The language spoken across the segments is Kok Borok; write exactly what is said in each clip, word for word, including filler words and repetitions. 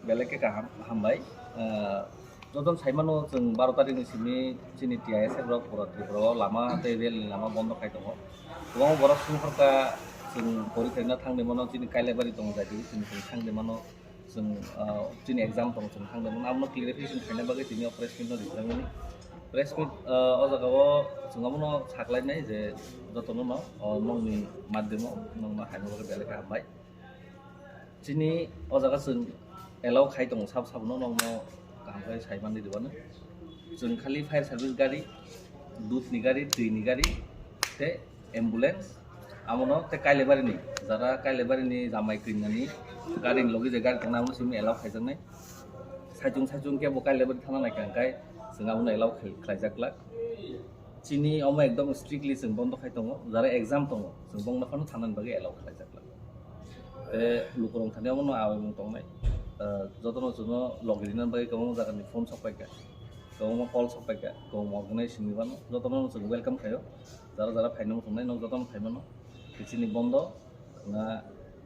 Belai khe kaham, hambai. Ah, jotono saimano, chwng baro tarikni simi chini T I S F rok pura Tripura o lama tei rail ni lama bondo khai tongo. Kwbangma borok songkhorkha, chwng porikha rwna thangwi mano, chini Kailaibari tongo, jai chini chwng thangwi mano, chwng, ah, chini exam tongo, chwng thangwi mano. Abono clarification khaina bagwi tini o press meet no rijak mani. Press meet, ah, o jaga o chwng abono saklainai je jotono no, o nokni madhyamo nokno haino bagwi belai khe hambai. Chini o jaga chwng allow khai tongo sabo sabo no, nokno kaham khe sai manwi rwmano. Chwng khali fire service gari, dudni gari, twini gari, tei ambulance, abono tei Kailaibari ni, jara Kailaibari ni jamai kwinani gari ni logi je gari tongnai, abono simi allow khaijaknai. Saichung saichung khe bo Kailaibari thana naikha hwnkhe chwng abono allow khai-, khlaijak glak. Chini omo ekdom strictly chwng bondo khai tongo, jara exam tongo, chwng bongno phano thanani bagwi allow khlaijak glak. Tei lukurok thani omono awi mung tongnai. Ah, jotono chwngno logi rina bagwi kwbangma jagani phone sok paikha, kwbangma call sok paikha, kwbangma organization ni bano jotono chwng welcome khaio. Jara jara phaina muchungnai nok jotono phai mano. Tei chini bondo na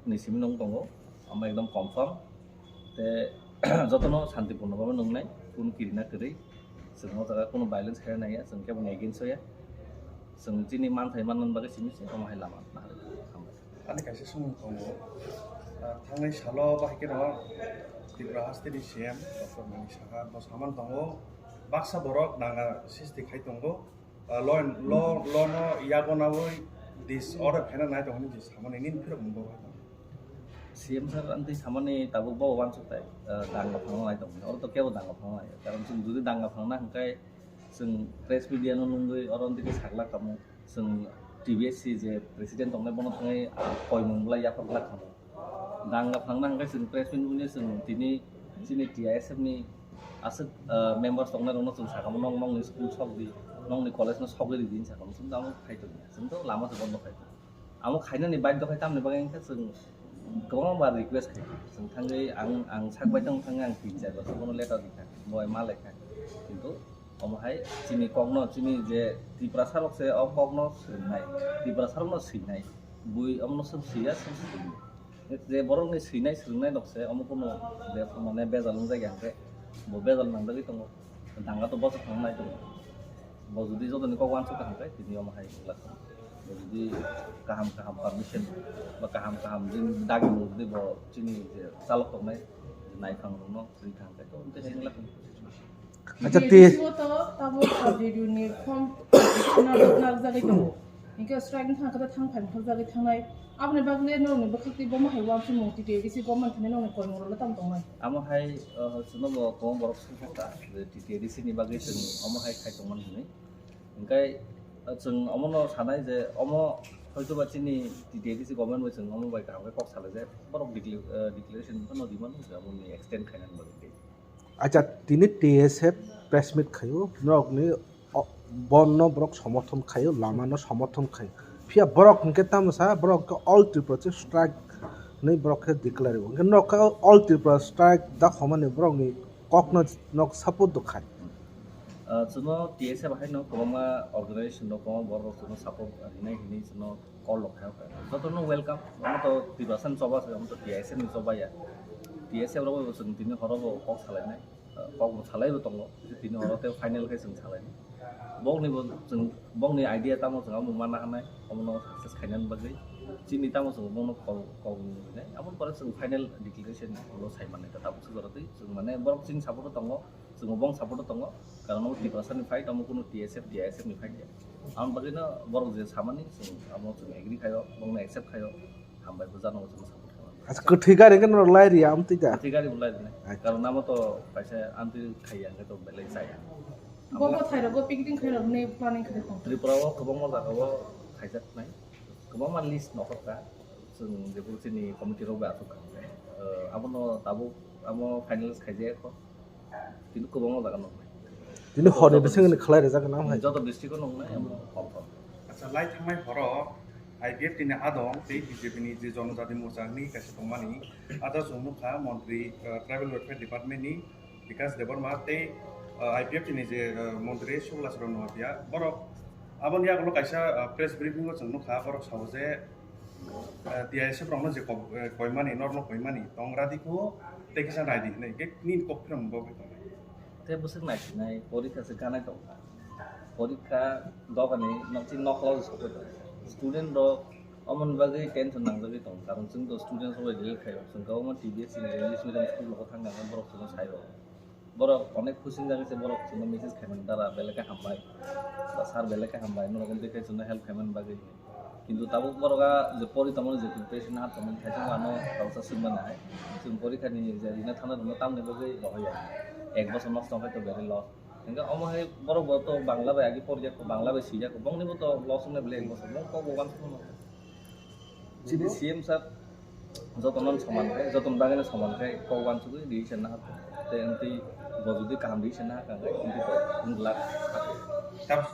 ni simi nung tongo, omo ekdom confirm. Tei jotono santipurno bhabe nungnai, kunu kirina kwrwi, chwng o jaga kunu violence khaina naiya, chwng kebo ni against o ya. Chwng chini manthai manna bagwi simi se omo hai lama nahar. Hambai. Ani kaisa swngmung tongo. Ah, thangnai salo bahai kheno Tripura hasteni C M Doctor Manik Saha bo saman tongo, baksa borok nanga sisti khai tongo. Ah, law and, law, law no yago nawi disorder khaina nai tongo hinwi samani nini phirok mung bo hai tongo. C M sir ani samani tabuk bo uansuk tai, ah, danga phangna nai tongo. Oro to kebo danga phangna nai. Karon chwng jodi danga phangna hwnkhe chwng press media no nungwi oro dike sakla kamo. Chwng T B S C je president tongnai bono thangwi, ah, koimung bwlai yaphar glak kamo. Danga phangna hwnkhe chwng press meet wngwi chwng tini chini T I S F ni aswk, ah, members tongnai rokno chwng sakamo, "Nong nongni school sok di, nongni college no sogwi ridi," hinwi sakamo, chwng tamo khai tongya, chwng to lama se bondo khai tongo. Amo khainani baidhyo khai tamni bagwi wngkha chwng kwbangma bar request khai, chwng thangwi ang, ang sak bai tong thangwi ang tin char bosor bono letter rikha, bo ma lekha, kintu omo hai chini kokno, chini je Tiprasa rok se o kokno swrwngnai, Tiprasa rokno swinai, bui omono swk swiya, swk swrwngya. Je borokni swinai swrwngnai rok se omo kunu be-, mane bejal wngjak ya hwnkhe bo bejal nangjagwi tongo. Danga to bosok thang nai tongo. Bo jodi jotoni kok uansuk kha hwnkhe tini omo hai wngla kha. Bo jodi kaham kaham permission ba kaham kaham jin dagi bo jodi bo chini je chalok tongnai je naiphang rokno swrwi kha hwnkhe to tei se wngla kha. Acha, T S F ti- o to tabuk R J D ni form narwk narwk jagwi tongo. Hinkhe strike wngkha khe thang phai thang jagwi thangnai. Aboni bagwi norokni bwkhak tei bomo hai uansukmung T T A D C government thani norokni koimung rok le tamo tongnai. Amo hai, uh, chwngno bo kwbang borok songkha je T T A D C ni bagwi chwng omo hai khai tongmani hinwi. Hinkhe, uh, chwng omono sanai je omo hoitoba chini T T A D C government bai chwng omo bai kaham khe kok salaijak. Borok decla-, uh, declaration phano rimano je omo ni extend khainani bagwi. Acha, tini T S F press meet khaio, norokni o-, bondh no borok somorthon khaio, lama no somorthon khaio. Phiya borok hinkhe tamo sa, borok khe all Tripura strike hinwi borok khe declare o. Hinkhe norok khe all Tripura strike da khomani borokni kokno nok support do khai. Ah, chwngno T S F haino kwbangma organization rok, kwbangma borok rok chwngno support rinai hinwi chwngno call rok khaio. Jotono welcome. Omo to Tiprasa ni choba se, omo to T S F ni choba ya. T S F rok bo chwng tini horo bo kok salainai. Ah, kok bo salai bo tongo. Tini horo tei final khe chwng salainai. Bokni bo chwng, bokni idea tamo chwng amo manna hanai. Omo no success khainani bagwi. Chini tamo chwng bono kok, kok rinai. Amo pore chwng final declaration ulo sai mannai. Tabuk se jora twi chwng mane borok chini support o tongo. Chwng bong support o tongo, karon omo Tiprasa ni fight, omo kunu T S F, T I S F ni fight ya. Aboni bagwi no borok je samani, chwng amo chwng agree khaio, bongno accept khaio, hambai bo jano chwng support khaio. Acha, kwthwi gari khe norok lai riya, amtwi da? Kwthwi gari bo lai rwnai. Acha. Karon amo to kaisa amtwi khaiya, hwnkhe to belai chaya. Bo bo thairok go picnic khairok ni planning khairok tong. Tripura o kwbangma jaga o khaijak nai, kwbangma list nokhorkha, chwng jebo chini committee rok bai achuk kha. Eh, abono tabuk amo finalize khaijak kho. Tini kwbangma jaga nuknai. Tini horni bisingni khlai rijak nang hai. Joto district o nuknai, amo confirm. Acha, lai thangnai horo I P F T ni adong tei B J P ni je Jonojati Morcha ni kaisa tongmani, ada chwng nukha montri, eh, Tribal Welfare Department ni Bikash Debbarma tei, eh, I P F T ni je, eh, montri Subhra Chakma Noatia, borok aboni yagulo kaisa, eh, press briefing o chwng nukha, borok sao je, eh, T I S F rokno je kok-, eh, koimani, norno koimani, tongra dikhu, Tei kisa nai di hinwi hwnkhe nini kok phirang bo khe tongnai. Tei bwswk naisinai porikha se ganai tongkha. Porikha dogani nokti nokla sokoi tongo. Student rok omoni bagwi tension nangjagwi tongo. Karon chwng to student rok bai relate khaio. Chwng kwbangma T B S ni English medium school rok thangkha borok chwngno saio. Borok onek khusi wngjakgwi se borok chwngno message khaimani dara belai khe hambai. Ba sir belai khe hambai. Norok wngtwi khe chwngno help khaimani bagwi. Kintu tabuk borok a je pori tongmani je preparation ha tongmani thaisong ano kaisa swngmani hai. Chwng porikha ni je rina thangna rwno tamni bagwi rohorya. Ek bosor nosto wngkhe to very loss. Hingke omo hai borok bo to Bangla bai agi porjak, Bangla bai sijak, bongni bo to loss wngnai bole ek bosor, bong kok bo uansukmano. Chini C M sir jotono soman khe, jotono bagwino soman khe kok uansugwi decision naharkha. Tei wngtwi bo jodi kaham decision naharkha hingke wngtwi to wng glak. Tabuk